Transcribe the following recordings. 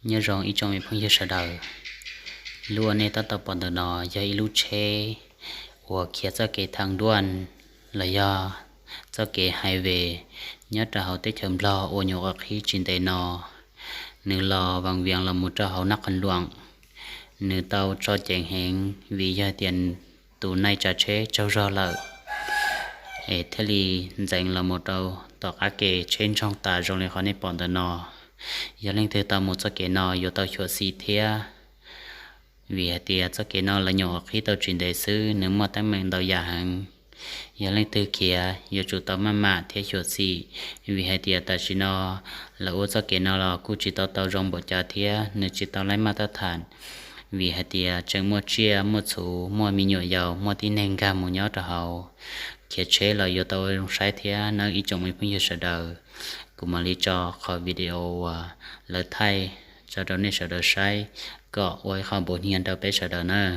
Nyob zoo ib tsoom me phooj ywg sawv daws, lub uas nej tab tom pom ntawm no yog ib lub tsheb uas khiav txoj kev thaj duaj los yog txoj kev highway nyob rau hauv teb chaws Nplog uas nyuam qhuav qhib tsis ntev no. Nws los Vas Vias los mus rau hauv Nab Qhoos Luam, nws tau tso ceev heev vim yog tias tus neeg tsav tsheb tsaug zog lawm, es thiaj li ntxeev los mus rau tom qab ke tsheb ntsoog tas zoo li qhov nej pom ntawm no. Yog leej twg tau mus txoj kev no yuav tau xyuam xim thiab, vim hais tias txoj kev no lawv nyuam qhuav qhib tau tsis ntev xwb, nws muaj teeb meem ntau yam heev. Yog leej twg khiav yuav tsum tau maj mam thiab xyuam xim, vim hais tias tam sim no lawv ua txoj kev no los kuj tsis tau tau zoo npaum cas thiab nws tsis tau laib maj tab tham, vim hais tias tseem muaj tsiaj muaj txhu, muaj me nyuam yaus, muaj tib neeg nkag mus nyob rau hauv, khiav tsheb los yuav tau ua zoo saib thiab nawb ib tsoom me phooj ywg sawv daws. Kuv mam li tso qhov video uas lawv thaij tso rau nej sawv daws saib kom ua ib qho npau hnia rau peb sawv daws nawb.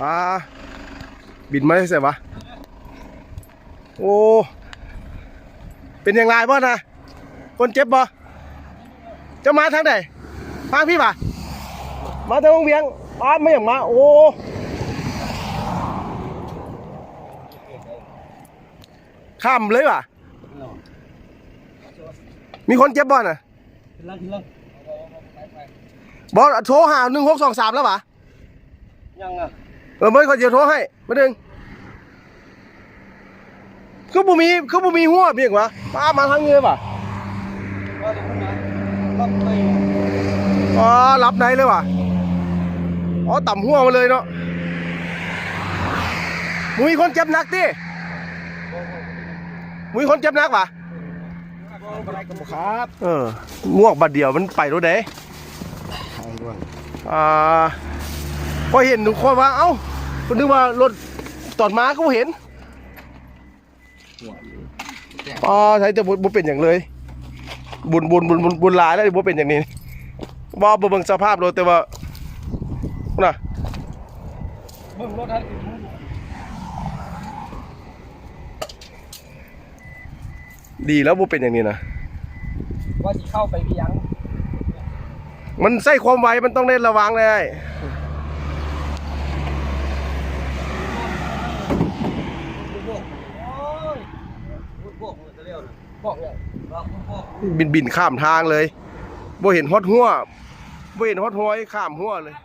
Pab, บินมาได้ไงวะ โอ้ เป็นอย่างไรบ้างนะ คนเจ็บบ่ เจ้ามาทางไหน ทางพี่ปะ มาทางวงเวียง อ้าว ไม่อยากมา โอ้ ข้ามเลยว่ะ มีคนเจ็บบ่นะ บอสโทรหาหนึ่งหกสองสามแล้ววะ ยังอ่ะ เออ เมื่อก่อนเดี๋ยวโทรให้ แป๊บนึง คือบ่มี คือบ่มีหัวเพียงวะ ป้ามาทางนี้เลยวะ อ๋อ หลับในเลยวะ อ๋อ ต่ำหัวมาเลยเนาะ บ่มีคนเจ็บหนักติ บ่มีคนเจ็บหนักวะ ครับ เออ งวกบาดเดียวมันไปรถไหน ทางด่วน อ่า พอเห็นทุกคนว่า เอ้า ก็นึกว่ารถตอนมาก็บ่เห็น อ๋อ ใช่ แต่บ่ บ่เป็นหยังเลย บุญ บุญ บุญ บุญ บุญหลายแล้ว บ่เป็นอย่างนี้ บ่ บ่เบิ่งสภาพรถ แต่ว่า นะ เบิ่งรถให้ ดีแล้วบ่เป็นอย่างนี้นะ ว่าสิเข้าไปเวียง มันใช้ความไว มันต้องได้ระวังเลย บิน บินข้ามทางเลย บ่เห็นฮอดหัว บ่เห็นฮอดหัว ข้ามหัวเลย